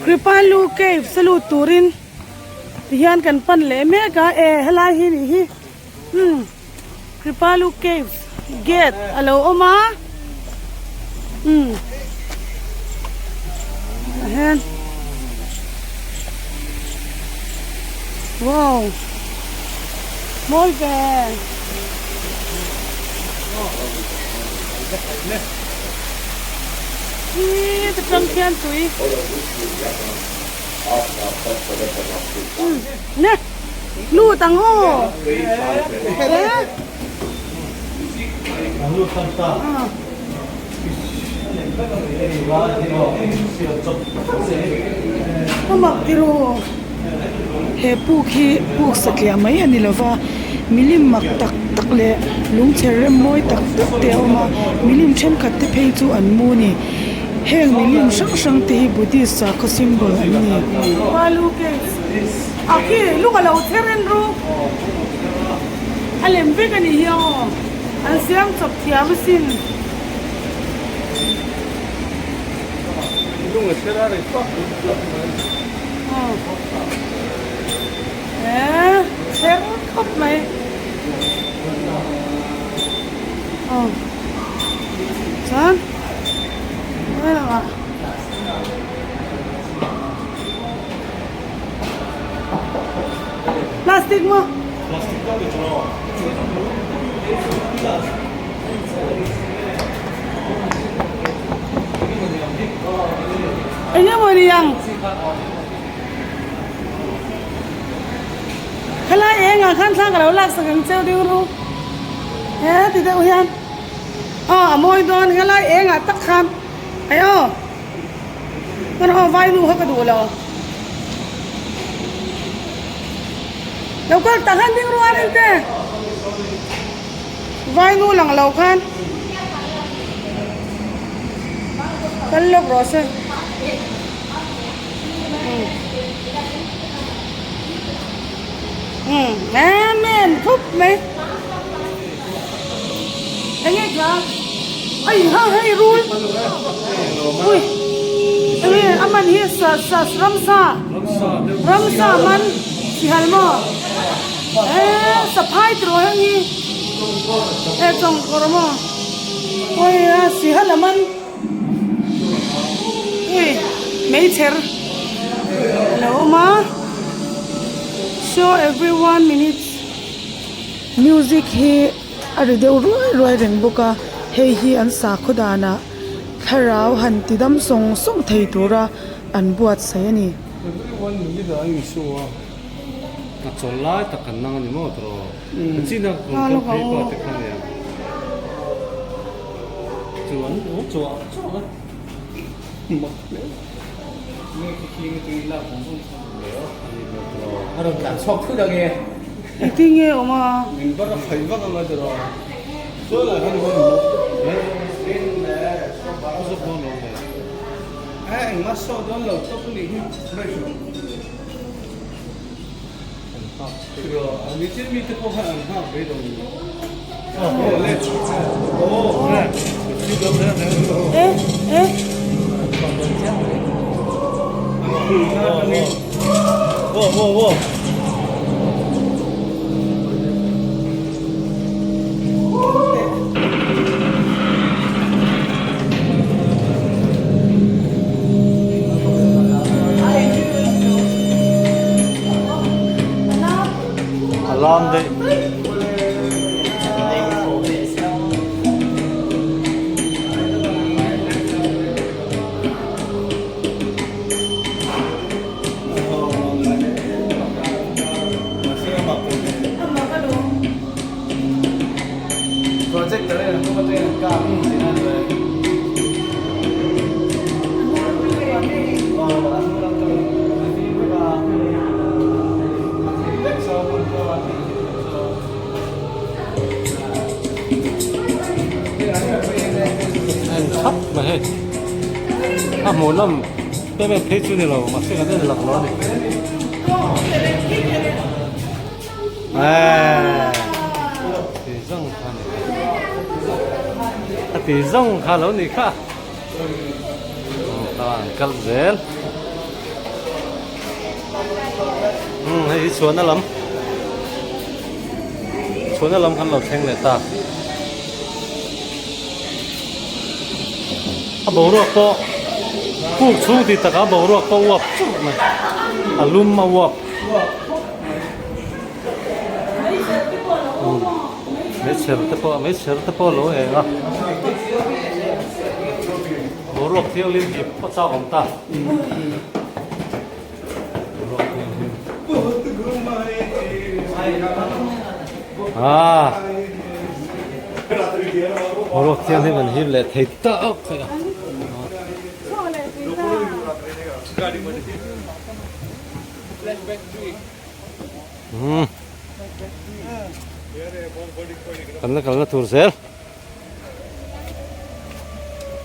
Kripalu caves a lut turin tihian kan pan leh mek a e helai hi nih hi umm Kripalu caves gate a lo awm a umm ah hian wow mawi ve. Hi ta tang khian tui ne lut ang aw a mak tiro he puk hi puk satliah mai a ni lova milim mak tak tak leh lungchher rem mawi tak tak te a awm a milim thenkhat te phei chu an mu a ni heng milim hrang hrang te hi buddhist sakhaw symbol an ni. A lem vek a nih hi aw, an siam chawp thiam asin. Lung a chher a rei fak fak mai. Aw eh chher khawp mai. Aw chuan he lamah. Plastic maw? Eng emaw ni ang? Khalai eng ah khan thla ka lo lak sak ang cheu ding ru. He ti deuh hian. Aw a mawi dawn helai eng ah tak khan. Ai aw. Kan aw vai nu kha ka duh lo. Lo kal tak han ding rual in te. Vai nu lang lo khan. Kal lawk rawh se. Um amen thup mai. Enge kha? Ai ha hei rul. Ui. Enge a man hi sa sa ramsa. Ramsa man sihal maw? Eh saphai tiraw heng hi. Eh chawngkawr maw? Ui a sihal a man. Ui meichher a lo awm a. Show every one minute. Music hi a ri deuh ruai ruai reng bawk a hei hi an sakhaw danah thlarau han ti dam sawng sawng thei tura an buatsaih a ni. Engtin nge awm a? E e. A lam daih. En thap mai hei a hmuh nawm em em phei chu ni lo mahse kan en lak lo a ni eee ti zawng kha ni a ti zawng kha lo ni kha. Lamah an kal zel. Umm hei hi chhuahna lam chhuahna lam kan lo thleng leh ta. A boruak pawh puk chhung tih takah a boruak pawh uap churh mai a lum a uap. Meichher te pawh meichher te pawh a lo eng a boruak thianghlim tih pawh chak awm ta boruak thianghlim ah boruak thianghlim an hip leh thei tak a. Umm kan la kalna tur zel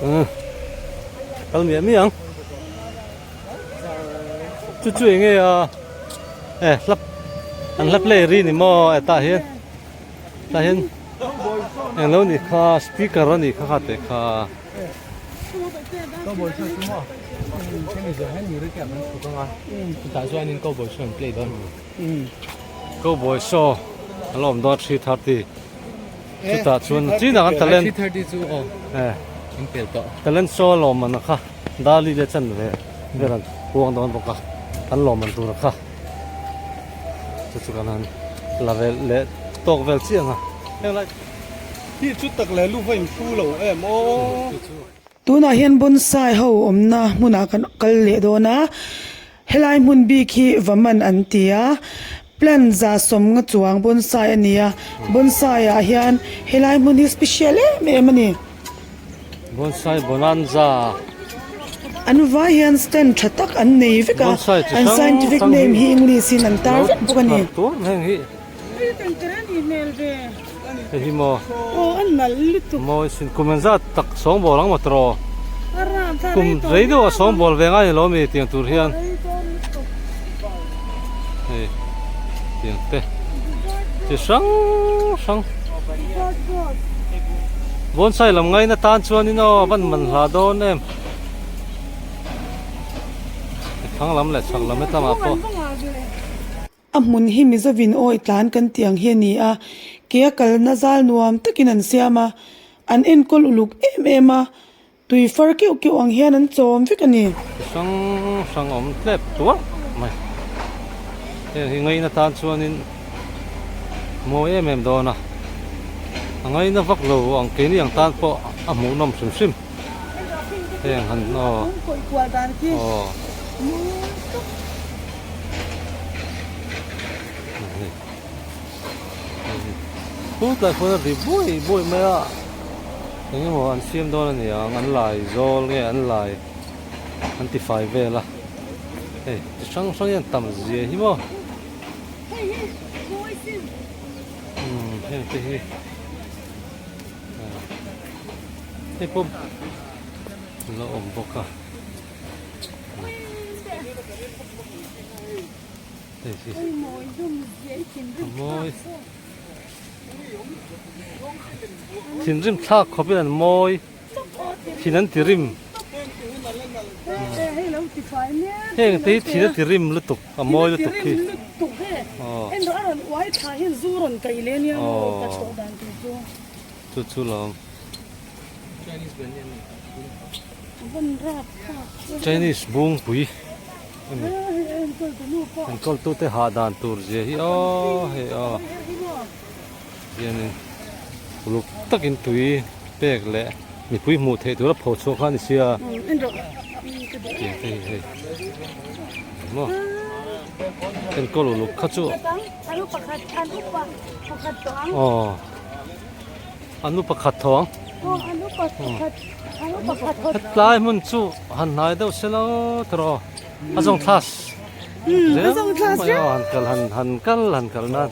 umm kal miah miah ang chu chu eng nge a e hla an hla play ri ni maw hetah hian tah hian englo ni kha speaker a nih kha kha teh kha. Cowboy show chu maw hemi zawh hian music te an chhuk anga chutah chuanin cowboy show an play dawn. Cowboy show a lo awm dawn 3:30 chutah chuan chinah kan talent 3:30 chu aw an pel tawh. Talent show a lawmman a kha Dali leh chan ve vel an puang dawn bawk a an lawmman tur a kha chu chu kan han la ve leh tawk vel chiang a. Hi chu tak leh lu va infu lo em aw. Tunah hian bonsai ho awmna hmunah kan kal leh dawn a, helai hmun bik hi Vaman an ti a, plant za sawmnga chuang bonsai a ni a, bonsai ah hian helai hmun hi special em em a ni. Bonsai bonanza. An vai hian stand tha tak an nei vek a, an scientific name hi English in an tar vek bawk a ni. Hei hi maw mawi sin kum engzat tak sawngbawl ang maw tawh kum rei deuh a sawngbawl ve ngai lo ami tiang tur hian hei tiang te chi hrang hrang bonsai lam ngaina tan chuanin aw a van man hla dawn em thlang lam leh chhak lam hetlangah pawh. A hmun hi Mizovin awi tlan kan tih ang hi a ni a, ke a kalna zal nuam takin an siam a, an enkawl uluk em em a, tui far keuh keuh ang hian an chawm vek a ni. Chi hrang hrang awm tlep tuar mai. Heng hi ngaihna tan chuanin mawi em em dawn a, a ngaihna vak lo ang keini ang tan pawh a hmuhnawm hrim hrim. Heng han aw aw. Chutlai khuan a ri buai buai mai a eng emaw an siam dawn a ni ang an lai zawl nge an lai an ti fai vel a hei chi hrang hrang hian tam zia hi maw umm heng te hi hei pawh a lo awm bawk a. Thinrim thlak khawpin an mawi thin an ti rim heng te hi thin a ti rim lutuk a mawi lutuk hi chu chu lawm. Chinese bungpui a ni enkawltute hah dan tur zia hi aw hei aw hianin uluk takin tui pek leh mipui hmuh theih tura pho chhuah kha a ni sia tiang te hi hei maw enkawl uluk kha chu aw. An upa khat tho ang. Hetlai hmun chu han hnai deuh se lo tawh aw. A zawng thlas. Zel mai aw han kal han han kal han kal nan.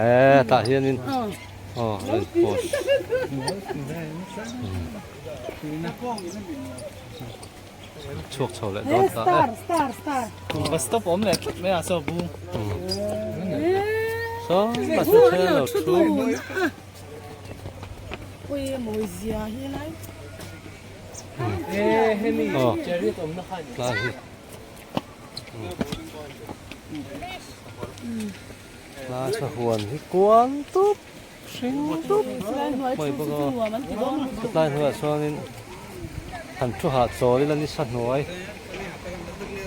E tah hianin aw a in post. Chhuak chho leh dawn ta e. Bus stop awm leh thut mai a saw bu. Saw bus chu then lo thu. Aw tlai hi tlai sahuan hi kual tup hring tup mai bawk a tlai hnuaiah chuanin han thu hahchawl ila nisa hnuai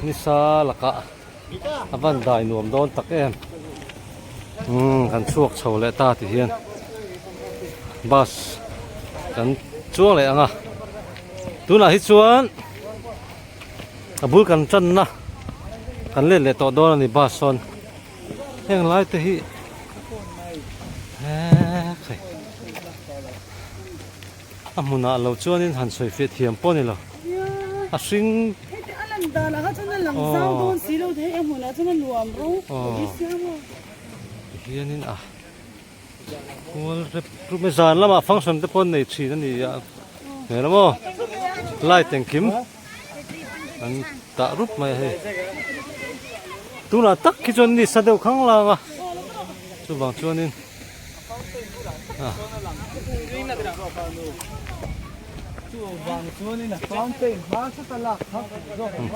nisa lakah a van dai nuam dawn tak em umm kan chhuak chho leh ta ti hian bus kan chuang leh ang a tunah hi chuan a bul kan tanna kan let leh tawh dawn a ni bus sawn heng lai te hi heee A hmunah lo chuanin han sawi fiah thiam pawh a ni lo. A hring. Heti a lan danah kha chuan a lang zau dawn si lo hei a hmunah chuan a nuam ropui sia maw. Tihianin a kual rep rup mai zan lamah function te pawh an nei thin a ni a hmel a maw light engkim an tah rup mai a hei tunah tak hi chuan ni sa deuh khang lang a chuvang chuanin.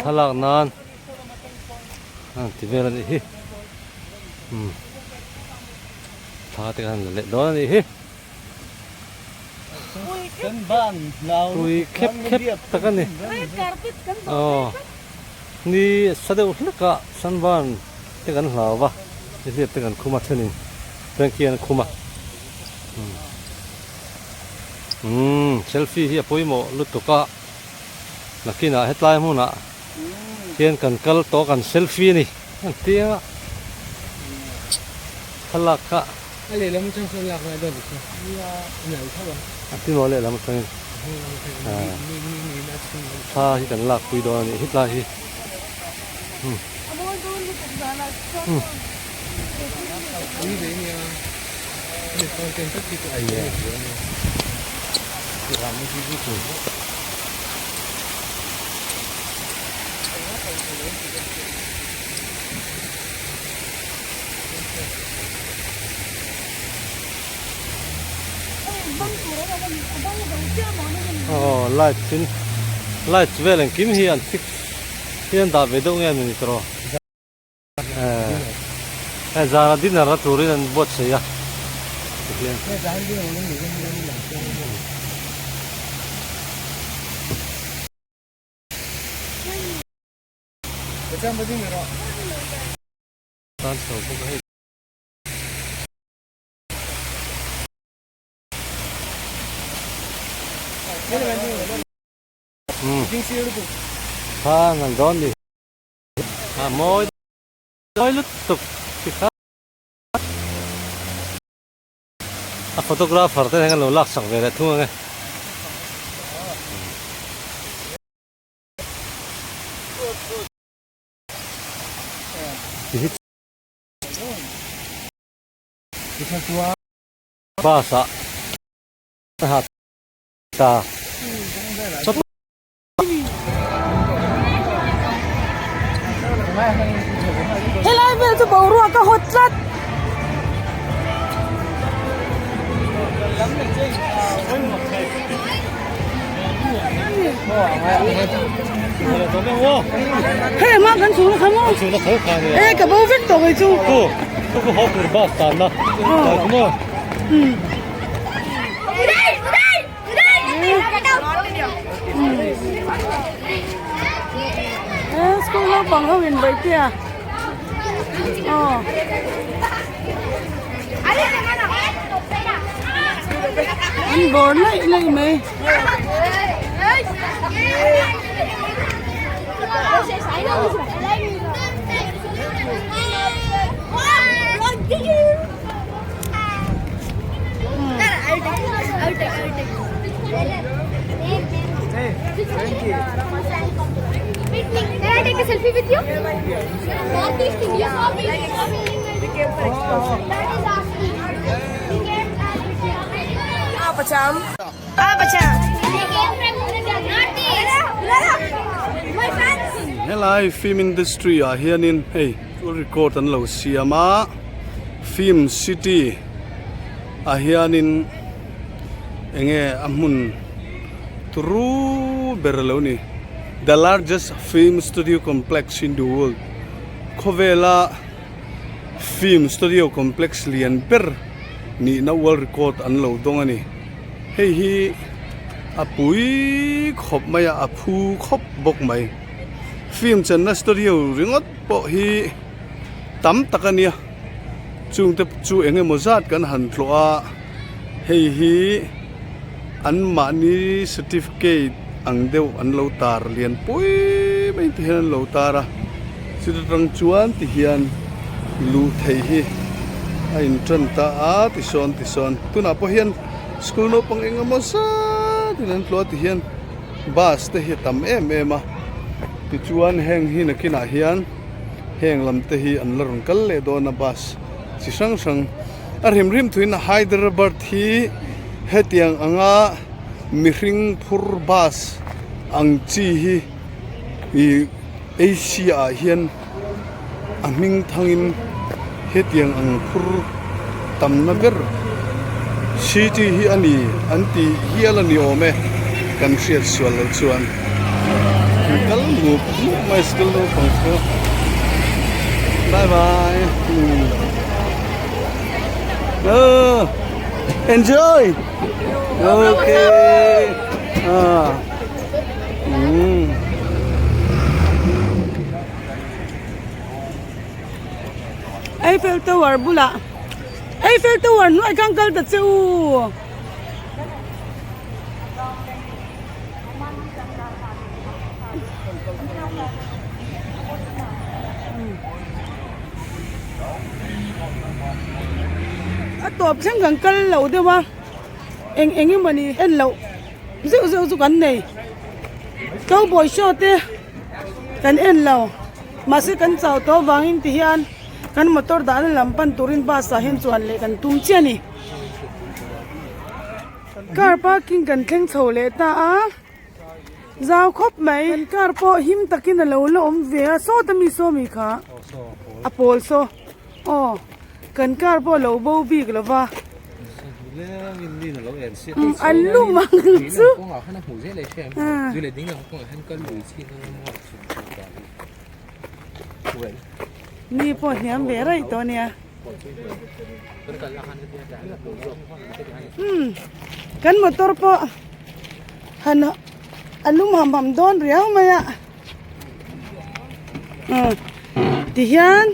Thlalak nan an ti vel a nih hi umm thla te khan la leh dawn a nih hi pui khep khep tak a ni aw ni sa deuh hlek a sunburn te kan hlau va nihliap te kan khum a thenin. Frankie an khum a umm selfie hi a pawimawh lutuk a nakinah hetlai hmunah hian kan kal tawh kan selfie a ni an tia thlalak kha a lehlam atang chuan lak ngai dawn chu a ti maw lehlam atangin thla hi kan lak pui dawn a nih hetlai hi umm. Aw light tin light vel engkim hi an fix hian dah ve deuh nge ni tawh. Hei zana dinner a turin an buatsaih a tihian. Tan chho bawk a hei. Kha ngan dawn ni. A mawi mawi lutuk ti kha a photographer te hian an lo lak sak ve leh thung ang e. Ti hi bus ah a ha ta. Helai vel chu boruak a hawt tlat. Hei a hma kan chhung na kha maw? E ka bo vek tawh kei chu. School naupang ho in vaih te a aw an bawr laih laih mai. Helai film industry ah hianin hei record an lo siam a film city ah hianin eng nge a hmun turu. ber a lo ni. The largest film studio complex in the world khawvela film studio complex lian ber nihna world record an lo dawng a ni. Hei hi a pui khawp mai a, a phu khawp bawk mai. Film chenna studio ringawt pawh hi tam tak a nia. Chungte chu eng emaw zat kan han tlawh a, hei hi anmahni certificate ang deuh an lo tar lian pui mai te hian an lo tar a, chuta tang chuan ti hian luh theih hi a in tan ta a tisawn tisawn tunah pawh hian school naupang eng emaw zat in an tlawh a ti hian bus te hi a tam em em a tichuan heng hi nakinah hian. Heng lam te hi an la rawn kal leh dawn a bus chi hrang hrang a hrim hrim thuin Hyderabad hi hetiang anga mihring phur bus ang chi hi ih Asia ah hian a hming thangin hetiang ang phur tamna ber city hi a ni an ti hial a ni awm e kan hriat sual loh chuan an kal mup mup mai school naupang chu bye bye oh enjoy okay ah um. Eiffel Tower bulah Eiffel Tower hnuai khan kal ta che u. A tawp thleng kan kal lo deuh a eng eng emawni en loh zeuh zeuh chu kan nei cowboy show te kan en lo. Mahse kan chau tawh avangin ti hian kan motor dahna lam pan turin bus ah hian chuan leh kan tum chiah a ni. Car parking kan thleng chho leh ta a, zau khawp mai. Kan car pawh him takin a lo la awm ve a, sawta mi saw mi kha a pawl saw aw kan car pawh a lo bo bik lo va. A lum ang chu. Ni pawh hniam ve raih tawh ania. Umm kan motor pawh han a lum ham ham dawn riau mai a. Umm tihian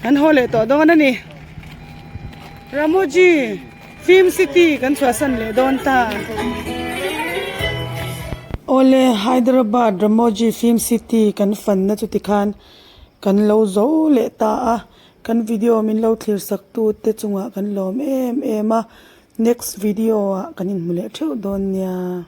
kan haw leh tawh dawn a ni. Ramoji. Film City kan chhuahsan leh dawn ta. Awle Hyderabad Ramoji Film City kan fanna chu tikhan kan lo zo leh ta a, kan video min lo thlir sak tu te chungah kan lawm em em a, next video ah kan inhmu leh theuh dawn nia.